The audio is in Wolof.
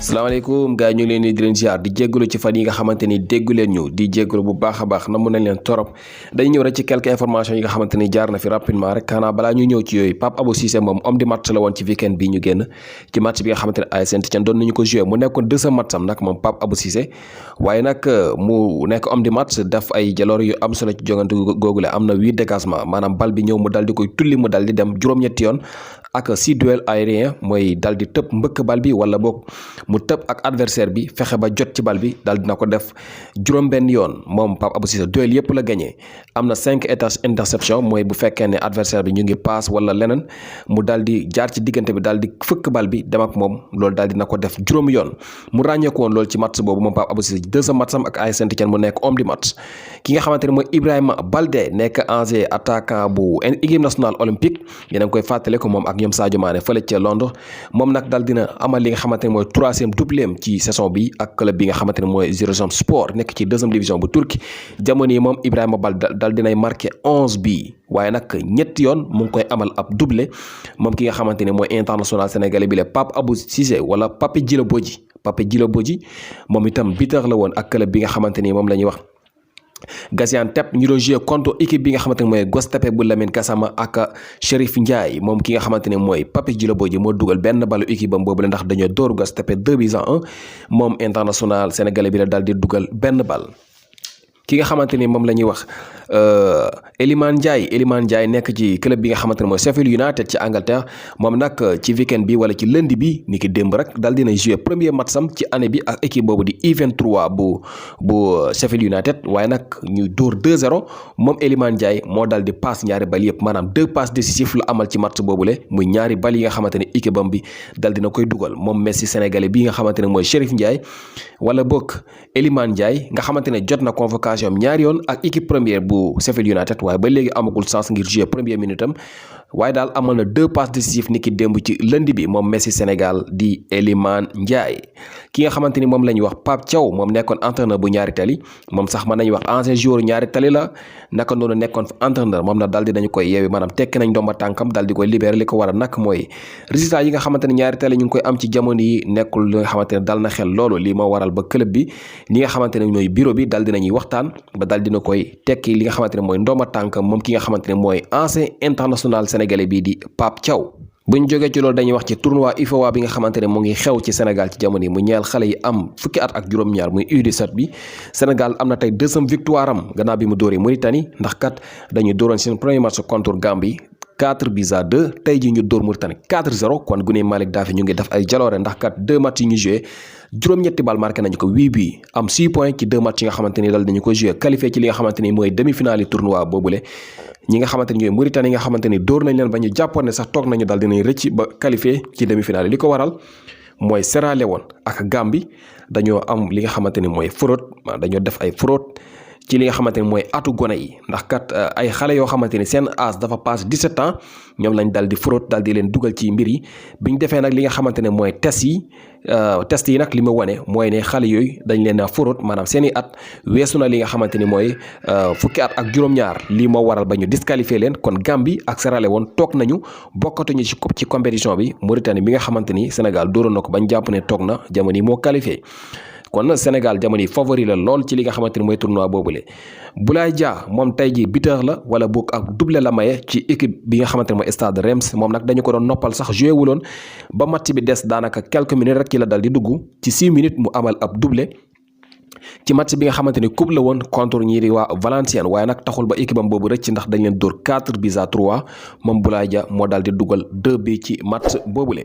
salaamaaleykum gars yi ñu ngi leen di leen ziar di jégalu ci fan yi nga xamante ni déggu leen ñu di jégalu bu baax a baax namu nañ leen torop dañu ñëw rek ci quelques informations yi nga xamante ni jaar na fi rapidement rek xanaa balaa ñuy ñëw ci yooyu Pape Abou Cissé moom homme du match la woon ci weekend bi ñu génn ci match bi nga xamante ne AS Saint-Étienne doon nañu ko joué mu nekkoon deuxième match am nag moom Pape Abou Cissé waaye nag mu nekk homme du match def ay jaloor yu am solo ci jogante googule am na 8 dégagement maanaam bal bi ñëw mu dal di koy tulli mu dal di dem juróom-ñetti yoon ak 6 duel aérien mooy dal di tëb mbëkk bal bi wala boog mu tëb ak adversaire bi fexe ba jot ci bal bi dal dina ko def juróom-benn yoon moom Pape Abou Cissé duel yëpp la gagné am na 5 interception mooy bu fekkee ne adversaire bi ñu ngi paas wala leneen mu dal di jaar ci diggante bi dal di fëkk bal bi dem ak moom loolu dal dina ko def juróomi yoon mu ràññeeku woon loolu ci match boobu moom Pape Abou Cissé deuxième match am ak AS Saint-Étienne mu nekk homme du match ki nga xamante ne mooy Ibrahima Baldé nekk ancien attaquant bu équipe nationale olympique yéen a ngi koy fàttale ko moom ak ñoom Sadio Mané fële ca Londres moom nag dal dina amal li nga xamante ne mooy 3e doublé ci saison bi ak club bi nga xamante ne mooy Giresunspor nekk ci 2e division bu Turquie jamono yi moom Ibrahima Baldé dal dinay marqué 11 bi waaye nag ñetti yoon mu ngi koy amal ab doublé moom ki nga xamante ne mooy international sénégalais bi la Pape Abou Cissé wala Pape Djilo Bodji moom itam buteur la woon ak club bi nga xamante ni moom la ñuy wax Gaziantep ñu doon joué contre équipe bi nga xamante ne mooy Göztepe bu Lamine Gassama ak Chérif Ndiaye moom ki nga xamante ne mooy Pape Djilo Bodji moo dugal benn balu équipe am boobu la ndax dañoo dóor Göztepe 2-1 moom international sénégalais bi la daal di dugal benn bal. ki nga xamante ni moom la ñuy wax Iliman Ndiaye nekk ci club bi nga xamante ne mooy Sheffield United ci Angleterre moom nag ci weekend bi wala ci lundi bi ni ki démb rek dal dina jouer premier match am ci année bi ak équipe boobu di U23 bu Sheffield United waaye nag ñu dóor 2-0 moom Iliman Ndiaye moo dal di passe ñaari bal yëpp maanaam 2 passes décisives la amal ci match boobule muy ñaari bal yi nga xamante ne équipe am bi dal dina koy dugal moom Messi sénégalais bi nga xamante ne mooy Chérif Ndiaye wala bokk Iliman Ndiaye nga xamante ne jot na convocation ñaari yoon ak équipe première bu Sheffield United waaye ba léegi amagul chance ngir jouer première minute am waaye daal amal na 2 passes décisives ni ki démb ci lundi bi moom Messi Sénégal di Iliman Ndiaye ki nga xamante ni moom la ñuy wax Pape Thiaw moom nekkoon entraîneur bu Ñaari Tali moom sax mën nañu wax ancien joueur Ñaari Tali la naka noonu nekkoon entraîneur moom nag daal di nañu koy yeewi maanaam tekki nañ ndomba tànkam daal di koy libéré li ko war a nag mooy résultat yi nga xamante ne Ñaari Tali ñu ngi koy am ci jamono yi nekkul li nga xamante ne dal na xel loolu lii moo waral ba club bi li nga xamante ne mooy bureau bi daal dinañuy waxtaan ba daal dina koy tekki li nga xamante ne mooy ndomba tànkam moom ki nga xamante ne mooy ancien international sénégalais bii di Pape Thiaw. bu ñu jógee ci loolu dañuy wax ci tournoi UFOA bi nga xamante ne mu ngi xew ci Sénégal ci jamono yi mu ñeel xale yi am fukki at ak juróom-ñaar muy U17 bi Sénégal am na tey 2e victoire am gannaaw bi mu dóoree Mauritanie ndax kat dañuy dóoroon seen premier match contre Gambie 4-2 tey jii ñu dóor Mauritanie 4-0 kon gune Malick Daffy ñu ngi def ay jaloore ndax kat 2 match yi ñu joué juróom-ñetti bal marqué nañu ko 8 bi am 6 points ci 2 match yi nga xamante ni dal dañu ko joué qualifié ci li nga xamante ni mooy demi-finale yi tournoi boobule ñi nga xamante ni ñooy Mauritanie nga xamante ni dóor nañ leen ba ñu jàppoon ne sax toog nañu dal dinañ rëcc ba qualifié ci demi-finale yi li ko waral mooy Sierra Leone ak Gambie dañoo am li nga xamante ni mooy fraude dañoo def ay fraude ci li nga xamante ni mooy atu gone yi ndax kat ay xale yoo xamante ni seen âge dafa passé 17 ans ñoom lañ dal di fraude dal di leen dugal ci mbir yi bi ñu defee nag li nga xamante ne mooy test yi nag li ma wane mooy ne xale yooyu dañ leen a fraude maanaam seen i at weesu na li nga xamante ni mooy fukki at ak juróom-ñaar lii moo waral ba ñu disqualifié leen kon Gambie ak Sierra Leone toog nañu bokkatuñu ci compétition bi Mauritanie bi nga xamante ni Sénégal dóoroon na ko bañ jàpp ne toog na jamono yi moo qualifié. kon Sénégal jamono yi favori la lool ci li nga xamante ni mooy tournoi boobule Boulaye Dia moom tey jii buteur la wala boog ak doublé la maye ci équipe bi nga xamante ne mooy Stade Reims moom nag dañu ko doon noppal sax joué wuloon ba match bi des daanaka quelques minutes rek ci la dal di dugg ci 6 minutes mu amal ab doublé ci match bi nga xamante ni coupe la woon contre ñii di waa Valenciennes waaye nag taxul ba équipe am boobu rëcc ndax dañ leen dóor 4-3 moom Boulaye Dia moo daal di dugal 2 bi ci match boobule.